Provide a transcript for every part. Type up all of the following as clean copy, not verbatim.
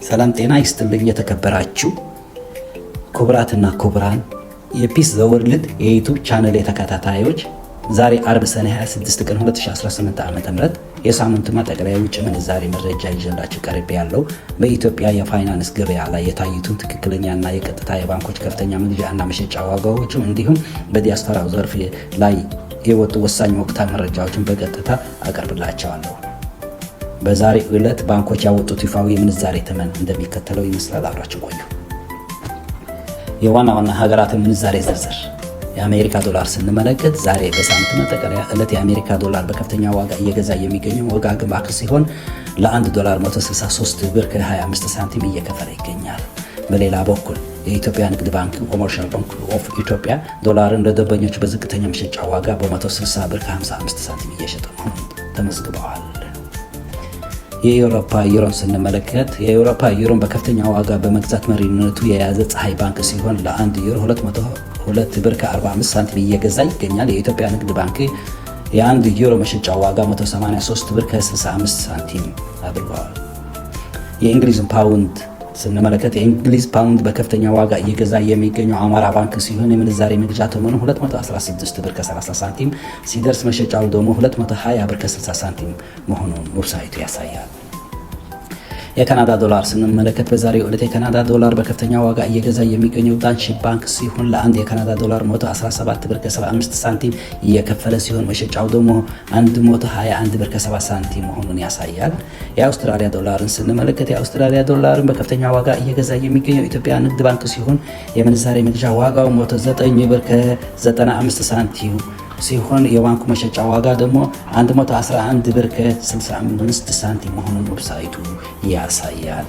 ሰላም ጤና ይስጥልኝ። የተከበራችሁ ክቡራትና ክቡራን የ Peace the World የ YouTube channel ተከታታዮች፣ ዛሬ አርብ ሰኔ 26 ቀን 2018 ዓ.ም የሳምንቱ ማጠቃለያ የውጭ ምንዛሬ መረጃ ይዤላችሁ ቀርቤያለሁ። በኢትዮጵያ የፋይናንስ ገበያ ላይ የታዩትን ትክክለኛና የቀጥታ የባንኮች ከፍተኛ መግዣ እና መሸጫ ዋጋዎችም እንዲሁም በዲያስፖራው ዘርፍ ላይ የወጡ ወሳኝ ወቅታዊ መረጃዎችን በቀጥታ አቀርብላችኋለሁ። በዛሬ ዕለት ባንኮች ያወጡት ይፋዊ የምንዛሬ ተመን እንደሚከተለው ይመስላል። አብራችሁ ቆዩ። የዋና ዋና ሀገራትን ምንዛሬ ዝርዝር። የአሜሪካ ዶላር ስንመለከት ዛሬ በሳምንት መጠቃለያ ዕለት የአሜሪካ ዶላር በከፍተኛ ዋጋ እየገዛ የሚገኘው ወጋገን ባንክ ሲሆን ለአንድ ዶላር 163 ብር ከ25 ሳንቲም እየከፈለ ይገኛል። በሌላ በኩል የኢትዮጵያ ንግድ ባንክ፣ Commercial Bank of Ethiopia፣ ዶላርን ለደንበኞች በዝቅተኛ መሸጫ ዋጋ በ160 ብር ከ55 ሳንቲም እየሸጠ መሆኑን ተመዝግበዋል። የአውሮፓ ዩሮን ስንመለከት የአውሮፓ ዩሮን በከፍተኛ ዋጋ በመግዛት መሪነቱ የያዘ ፀሐይ ባንክ ሲሆን ለአንድ ዩሮ 202 ብር ከ45 ሳንቲም እየገዛ ይገኛል። የኢትዮጵያ ንግድ ባንክ የአንድ ዩሮ መሸጫ ዋጋ 183 ብር ከ65 ሳንቲም አድርገዋል። የእንግሊዝን ፓውንድ ስንመለከት የእንግሊዝ ፓውንድ በከፍተኛ ዋጋ እየገዛ የሚገኘው አማራ ባንክ ሲሆን የምንዛሬ መግዣ ተመኑ 216 ብር ከ30 ሳንቲም ሲደርስ መሸጫው ደግሞ 220 ብር ከ60 ሳንቲም መሆኑን ዌብሳይቱ ያሳያል። የካናዳ ዶላር ስንመለከት በዛሬው ዕለት የካናዳ ዶላር በከፍተኛ ዋጋ እየገዛ የሚገኘው ዳሽን ባንክ ሲሆን ለአንድ የካናዳ ዶላር 117 ብር ከ75 ሳንቲም እየከፈለ ሲሆን መሸጫው ደግሞ 121 ብር ከ70 ሳንቲም መሆኑን ያሳያል። የአውስትራሊያ ዶላርን ስንመለከት የአውስትራሊያ ዶላርን በከፍተኛ ዋጋ እየገዛ የሚገኘው ኢትዮጵያ ንግድ ባንክ ሲሆን የምንዛሬ መግዣ ዋጋው 109 ብር ከ95 ሳንቲም ሲሆን የባንኩ መሸጫ ዋጋ ደግሞ 111 ብር ከ65 ሳንቲም መሆኑን ዌብሳይቱ ያሳያል።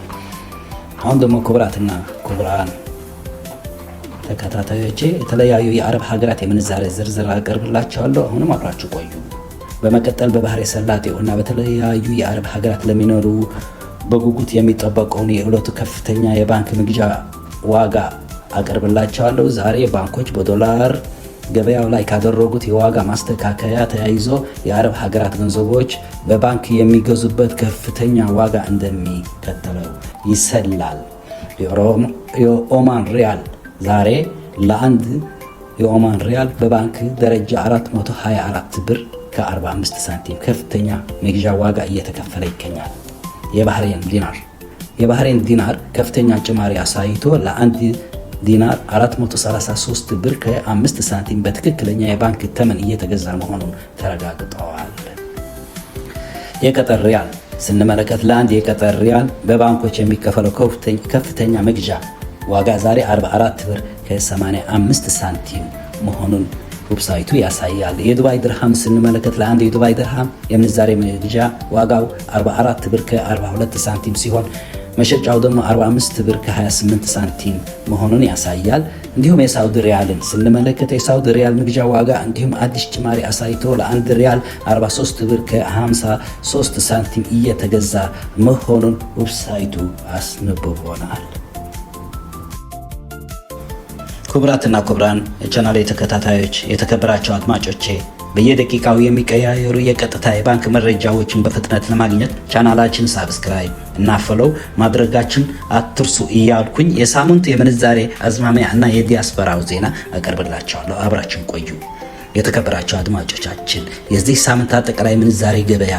አሁን ደግሞ ክቡራትና ክቡራን ተከታታዮቼ የተለያዩ የአረብ ሀገራት የምንዛሬ ዝርዝር አቀርብላችኋለሁ። አሁንም አብራችሁ ቆዩ። በመቀጠል በባህረ ሰላጤው እና በተለያዩ የአረብ ሀገራት ለሚኖሩ በጉጉት የሚጠበቀውን የዕለቱ ከፍተኛ የባንክ መግዣ ዋጋ አቀርብላችኋለሁ። ዛሬ ባንኮች በዶላር ገበያው ላይ ካደረጉት የዋጋ ማስተካከያ ተያይዞ የአረብ ሀገራት ገንዘቦች በባንክ የሚገዙበት ከፍተኛ ዋጋ እንደሚከተለው ይሰላል። የኦማን ሪያል ዛሬ ለአንድ የኦማን ሪያል በባንክ ደረጃ 424 ብር ከ45 ሳንቲም ከፍተኛ መግዣ ዋጋ እየተከፈለ ይገኛል። የባህሬን ዲናር ከፍተኛ ጭማሪ አሳይቶ ለአንድ ዲናር 433 ብር ከ5 ሳንቲም በትክክለኛ የባንክ ተመን እየተገዛ መሆኑን ተረጋግጠዋል። የቀጠር ሪያል ስንመለከት ለአንድ የቀጠር ሪያል በባንኮች የሚከፈለው ከፍተኛ መግዣ ዋጋ ዛሬ 44 ብር ከ85 ሳንቲም መሆኑን ዌብሳይቱ ያሳያል። የዱባይ ድርሃም ስንመለከት ለአንድ የዱባይ ድርሃም የምንዛሬ መግዣ ዋጋው 44 ብር ከ42 ሳንቲም ሲሆን መሸጫው ደግሞ 45 ብር ከ28 ሳንቲም መሆኑን ያሳያል። እንዲሁም የሳውዲ ሪያልን ስንመለከት የሳውዲ ሪያል መግዣ ዋጋ እንዲሁም አዲስ ጭማሪ አሳይቶ ለአንድ ሪያል 43 ብር ከ53 ሳንቲም እየተገዛ መሆኑን ዌብሳይቱ አስነብቦናል። ክቡራትና ክቡራን የቻናሌ ተከታታዮች፣ የተከበራችሁ አድማጮቼ፣ በየደቂቃው የሚቀያየሩ የቀጥታ የባንክ መረጃዎችን በፍጥነት ለማግኘት ቻናላችን subscribe እና follow ማድረጋችሁን አትርሱ እያልኩኝ የሳምንቱ የምንዛሬ አዝማሚያ እና የዲያስፖራው ዜና አቀርብላችኋለሁ። አብራችሁን ቆዩ። የተከበራችሁ አድማጮቻችን፣ የዚህ ሳምንት አጠቃላይ ምንዛሬ ገበያ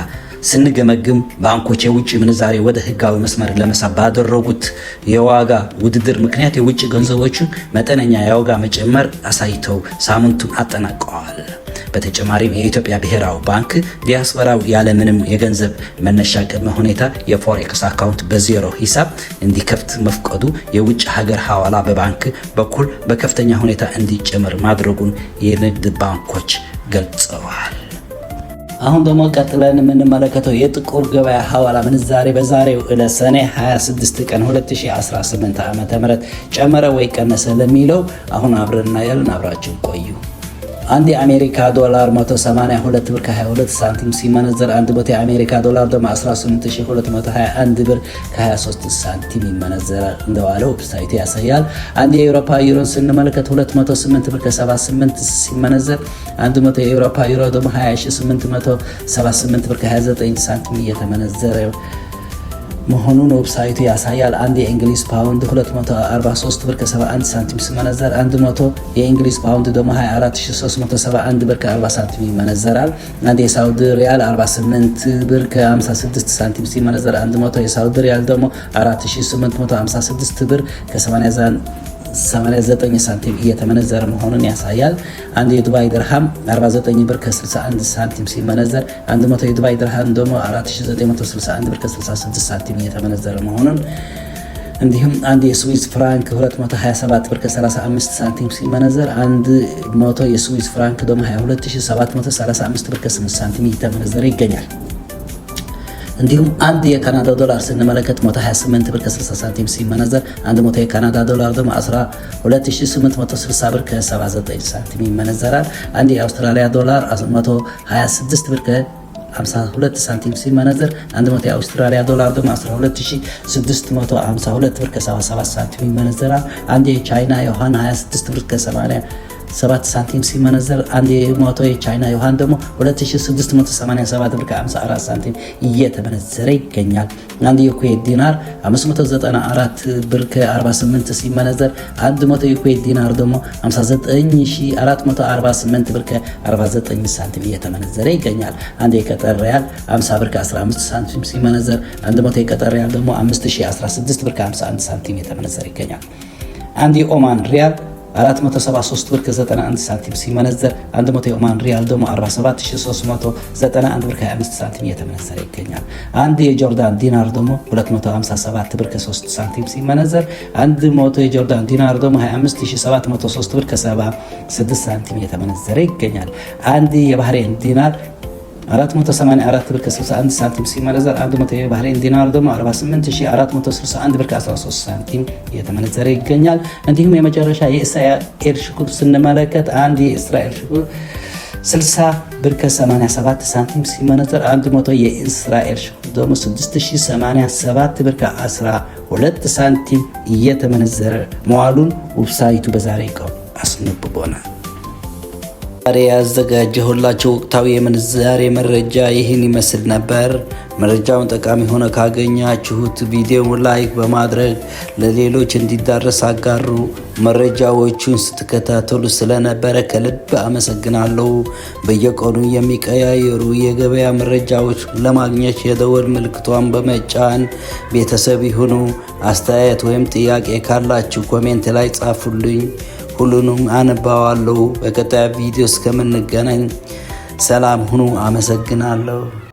ስንገመግም ባንኮች የውጭ ምንዛሬ ወደ ህጋዊ መስመር ለመሳብ ባደረጉት የዋጋ ውድድር ምክንያት የውጭ ገንዘቦችን መጠነኛ የዋጋ መጨመር አሳይተው ሳምንቱን አጠናቀዋል። በተጨማሪም የኢትዮጵያ ብሔራዊ ባንክ ዲያስፖራው ያለምንም የገንዘብ መነሻ ቅድመ ሁኔታ የ forex account በዜሮ ሂሳብ እንዲከፍት መፍቀዱ የውጭ ሀገር ሐዋላ በባንክ በኩል በከፍተኛ ሁኔታ እንዲጨምር ማድረጉን የንግድ ባንኮች ገልጸዋል። አሁን ደግሞ ቀጥለን የምንመለከተው የጥቁር ገበያ ሐዋላ ምንዛሬ በዛሬው ዕለት ሰኔ 26 ቀን 2018 ዓ.ም ጨመረ ወይ ቀነሰ ለሚለው አሁን አብረን እናያለን። አብራችሁ ቆዩ። አንድ የአሜሪካ ዶላር 182 ብር ከ22 ሳንቲም ሲመነዘር 100 የአሜሪካ ዶላር ደግሞ 18221 ብር ከ23 ሳንቲም ይመነዘራል እንደዋለ ዌብሳይቱ ያሳያል። አንድ የአውሮፓ ዩሮን ስንመለከት 208 ብር ከ78 ሲመነዘር 100 የአውሮፓ ዩሮ ደግሞ 20878 ብር ከ29 ሳንቲም እየተመነዘረ መሆኑን ዌብሳይቱ ያሳያል። አንድ የእንግሊዝ ፓውንድ 243 ብር ከ71 ሳንቲም ሲመነዘር 100 የእንግሊዝ ፓውንድ ደግሞ 24371 ብር ከ40 ሳንቲም ይመነዘራል። አንድ የሳውዲ ሪያል 48 ብር ከ56 ሳንቲም ሲመነዘር 100 የሳውዲ ሪያል ደግሞ 4856 ብር ከ89 ሳንቲም እየተመነዘረ መሆኑን ያሳያል። አንድ የዱባይ ድርሃም 49 ብር ከ61 ሳንቲም ሲመነዘር 100 የዱባይ ድርሃም ደግሞ 4961 ብር ከ66 ሳንቲም እየተመነዘረ መሆኑን፣ እንዲሁም አንድ የስዊዝ ፍራንክ 227 ብር ከ35 ሳንቲም ሲመነዘር 100 የስዊዝ ፍራንክ ደግሞ 22735 ብር ከ8 ሳንቲም እየተመነዘረ ይገኛል። እንዲሁም አንድ የካናዳ ዶላር ስንመለከት 128 ብር ከ60 ሳንቲም ሲመነዘር 100 የካናዳ ዶላር ደግሞ 12860 ብር ከ79 ሳንቲም ይመነዘራል። አንድ የአውስትራሊያ ዶላር 126 ብር ከ52 ሳንቲም ሲመነዘር 100 የአውስትራሊያ ዶላር ደግሞ 12652 ብር ከ77 ሳንቲም ይመነዘራል። አንድ የቻይና ዩዋን 26 ብር ከ87 ሳንቲም ሲመነዘር 100 የቻይና ዩዋን ደግሞ 2687 ብር ከ54 ሳንቲም እየተመነዘረ ይገኛል። አንድ የኩዌት ዲናር 594 ብር ከ48 ሲመነዘር 100 የኩዌት ዲናር ደግሞ 59448 ብር ከ49 ሳንቲም እየተመነዘረ ይገኛል። አንድ የቀጠር ሪያል 50 ብር ከ15 ሳንቲም ሲመነዘር 100 የቀጠር ሪያል ደግሞ 5016 ብር ከ51 ሳንቲም እየተመነዘረ ይገኛል። አንድ የኦማን ሪያል 473 ብር ከ91 ሳንቲም ሲመነዘር 100 የኦማን ሪያል ደግሞ 47391 ብር ከ25 ሳንቲም እየተመነዘረ ይገኛል። አንድ የጆርዳን ዲናር ደግሞ 257 ብር ከ3 ሳንቲም ሲመነዘር 100 የጆርዳን ዲናር ደግሞ 25703 ብር ከ76 ሳንቲም እየተመነዘረ ይገኛል። አንድ የባህሬን ዲናር 484 ብር ከ61 ሳንቲም ሲመነዘር 100 የባህሬን ዲናር ደግሞ 48461 ብር ከ13 ሳንቲም እየተመነዘረ ይገኛል። እንዲሁም የመጨረሻ የእስራኤል ሽኩል ስንመለከት አንድ የእስራኤል ሽኩል 60 ብር ከ87 ሳንቲም ሲመነዘር 100 የእስራኤል ሽኩል ደግሞ 6087 ብር ከ12 ሳንቲም እየተመነዘረ መዋሉን ዌብሳይቱ በዛሬ ቀን አስነብቦናል። ዛሬ ያዘጋጀሁላችሁ ወቅታዊ የምንዛሬ መረጃ ይህን ይመስል ነበር። መረጃውን ጠቃሚ ሆነ ካገኛችሁት ቪዲዮውን like በማድረግ ለሌሎች እንዲዳረስ አጋሩ። መረጃዎቹን ስትከታተሉ ስለነበረ ከልብ አመሰግናለሁ። በየቀኑ የሚቀያየሩ የገበያ መረጃዎች ለማግኘት የደወል ምልክቷን በመጫን ቤተሰብ ይሁኑ። አስተያየት ወይም ጥያቄ ካላችሁ comment ላይ ጻፉልኝ። ሁሉንም አነባዋለሁ። በቀጣይ ቪዲዮ እስከምንገናኝ ሰላም ሁኑ። አመሰግናለሁ።